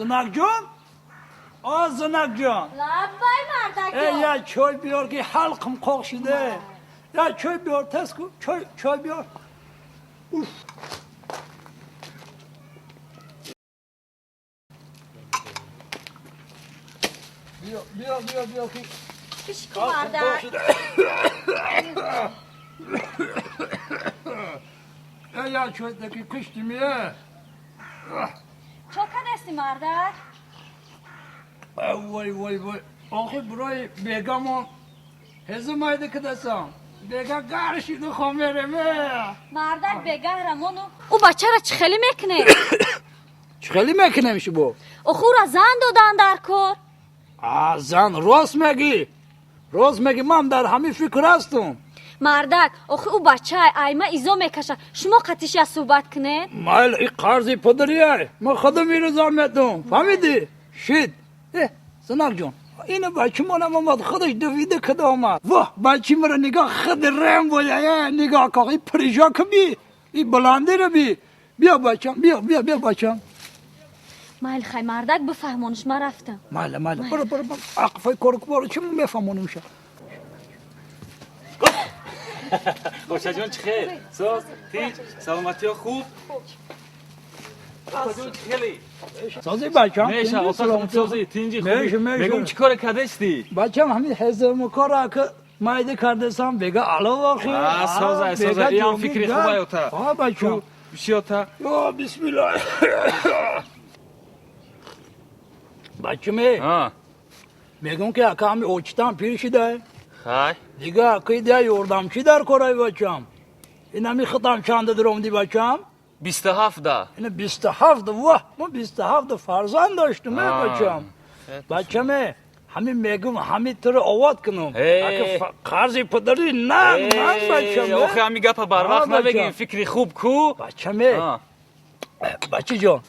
Зинак ҷон, о Зинак ҷон. Лаббай, мардак ҷон. Э, я чой биёр, ки ҳалқим қоқ шиде. Я чой биёр, тез ку, чой, чой биёр. Уф. Биё, биё, биё, биё, ки Пишку, мардак. Э, я чой таки киштими. Чо кадасти, мардак? Вой, вой, вой. Охи, барои бегамон ҳезум майда кидасам. Бега гаршиду хомереме. Мардак, бегаҳрамону ӯ бачара чӣ хеле мекунед? Чӣ хеле мекунем шубо? Охура зан додан дар кор. А, зан, рост мегӣ. Рост мегӣ, ман дар ҳамин фикр ҳастум. Мардак, охи ӯ бачаи айма изо мекашад. Шумо қатиша суҳбат кунед. Майл, и қарзи падарияй. Ман худам ирӯзан метум. Фаҳмидӣ? Шид. Э, Зинак ҷон. Ина бачимонам омад, худаш давида када омад. Воҳ, бачимара нигоҳ, худ рем боя, э, нигоҳ кон, и прыжок би, и баландиро би. Биё, бачам, биё, биё, биё, бачам. Майли, хай, мардак, бифаҳмонаш, ман рафтам. Майла, майла, баро, баро, баро. Ақфай коркборо чӣ мефаҳмонумша? Очаҷон, чӣ хел? Соз, тинҷ, саломатиё хуб? Очаҷон, чӣ хелӣ? Сози, бачам. Меша, ота, сози, тинҷи, хуб. Меша, меша. Мегум, чӣ коре кардасти? Бачам, ҳамин ҳезуму кора ки майда кардасам, бега ало охи. А, созай, созай, иам фикри хубай, ота. А, бачам. Биши, ота. Ё, бисмиллоҳ. Бачаме, мегум, ки ака ҳами очитам пир шидай. Хай. Дига акаи дия ёрдамчӣ дар корай, бачам. Ин ҳами хитам чанда дуромди, бачам? 27-да. Ина 27, воҳ, мо 27 фарзанд доштум, э, бачам. Бачаме, ҳамин мегум, ҳамин туро овод кунум. Ака қарзи падарӣ на, ман, бачам. Охи, ҳами гапа барвақт набегем, фикри хуб ку. Бачаме, бачаҷон,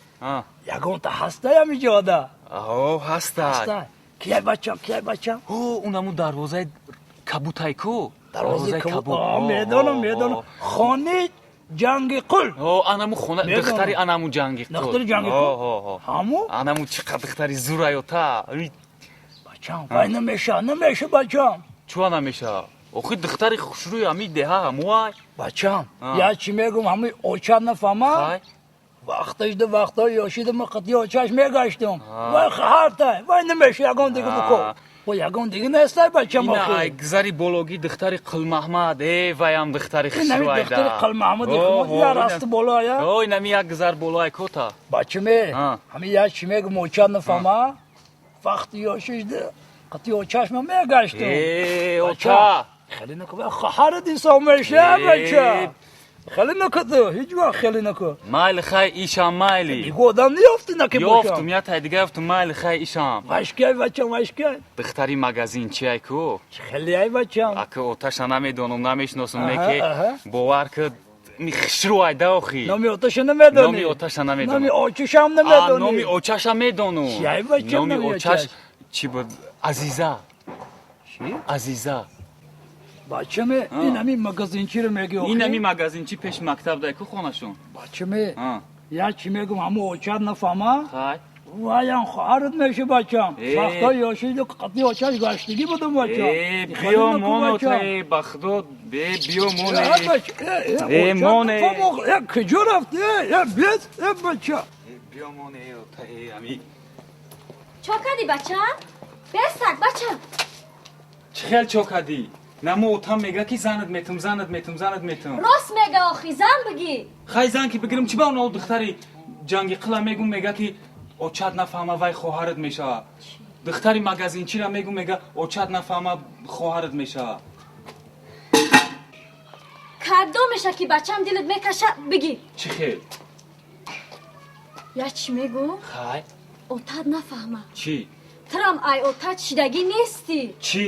ягонта ҳастай ҳами ҷода? О, ҳастай. Кияй, бачам, кияй, бачам? О, унаму дарвозаи кабутай ку. Дарвозаи кабут, медонам, медонам, хони ҷанги қул. О, анаму хона, духтари анаму ҷанги қул. Духтари ҷанги қул ҳаму. Анаму чӣ қадр духтари зурай, ота. Бачам, вай намеша, намеша, бачам. Чуа намеша? Охи, духтари хушрӯи ҳами деҳа ҳамуай. Бачам, я чӣ мегум, ҳами очат нафаҳма. Вақташда, вақтҳои ёшида ма қати очаш мегаштум. Вай хаҳартай, вай намеша, ягон дига буко. Ва ягон дига нестай, бачам, охи? Ай, гузари бологӣ духтари Қулмаҳмад, э, ваям духтари хушрӯайда. Духтари Қулмаҳмад я расти болоя. О, инами як гузар болоай кота. Бачаме, ҳами я чӣ мегум, очат нафаҳма, вақти ёшишда қати очаш ма мегаштум. Э, ота. Хеле наку, хаҳарат инсон меша, бача. Хеле накуду, ҳеҷ вақт хеле наку. Майли, хай, ишам, майли. Дига одам неёфти наки бошам. Ёфтум, я тай дига ёфтум, майли, хай, ишам. Вашкай, бачам, вашкай? Духтари магазинчиай ку. Хеле ай, бачам? Ака, оташа намедонам, намешиносам, неке бовар ки хушрӯ айда, охи. Номи оташа намедонӣ? Номи оташа намедонам. Номи очашам намедонӣ? Номи очаша медонам. Чи ай, бачам? Номи очаш чӣ буд? Азиза. Чи? Азиза. Бачаме, ин ҳамин магазинчиро мегӣ? Ин ҳамин магазинчи пеши мактаб дай ку хонашон. Бачаме, я чӣ мегум, ҳаму очат нафаҳма, Хай. ваям хоҳарат меша, бачам. Вақтҳои ёшиду қати очаш гаштагӣ будум, бачам. Э, биё, моно, э, ба худо, э, биё, моне, э, моне. Э, куҷо рафти? Э, бес, э, бача. Биё, моне, ота, э, ами. Чо кардӣ, бачам? Бесак, бачам. Чӣ хел чо кардӣ? Намо отам мега, ки занат метум, занат метум, занат метум. Рост мега, охи, зан бигӣ. Хай, зан ки бигирам, чӣ ба оно духтари ҷанги қила мегум, мега, ки очат нафаҳма, вай хоҳарат мешава. Духтари магазинчира мегум, мега, очат нафаҳма, хоҳарат мешава. Кадомеша ки, бачам, дилат мекаша, бигӣ. Чӣ хел? Я чӣ мегум? Хай. Отат нафаҳма. Чӣ? Турам ай отат шидагӣ нестӣ. Чӣ?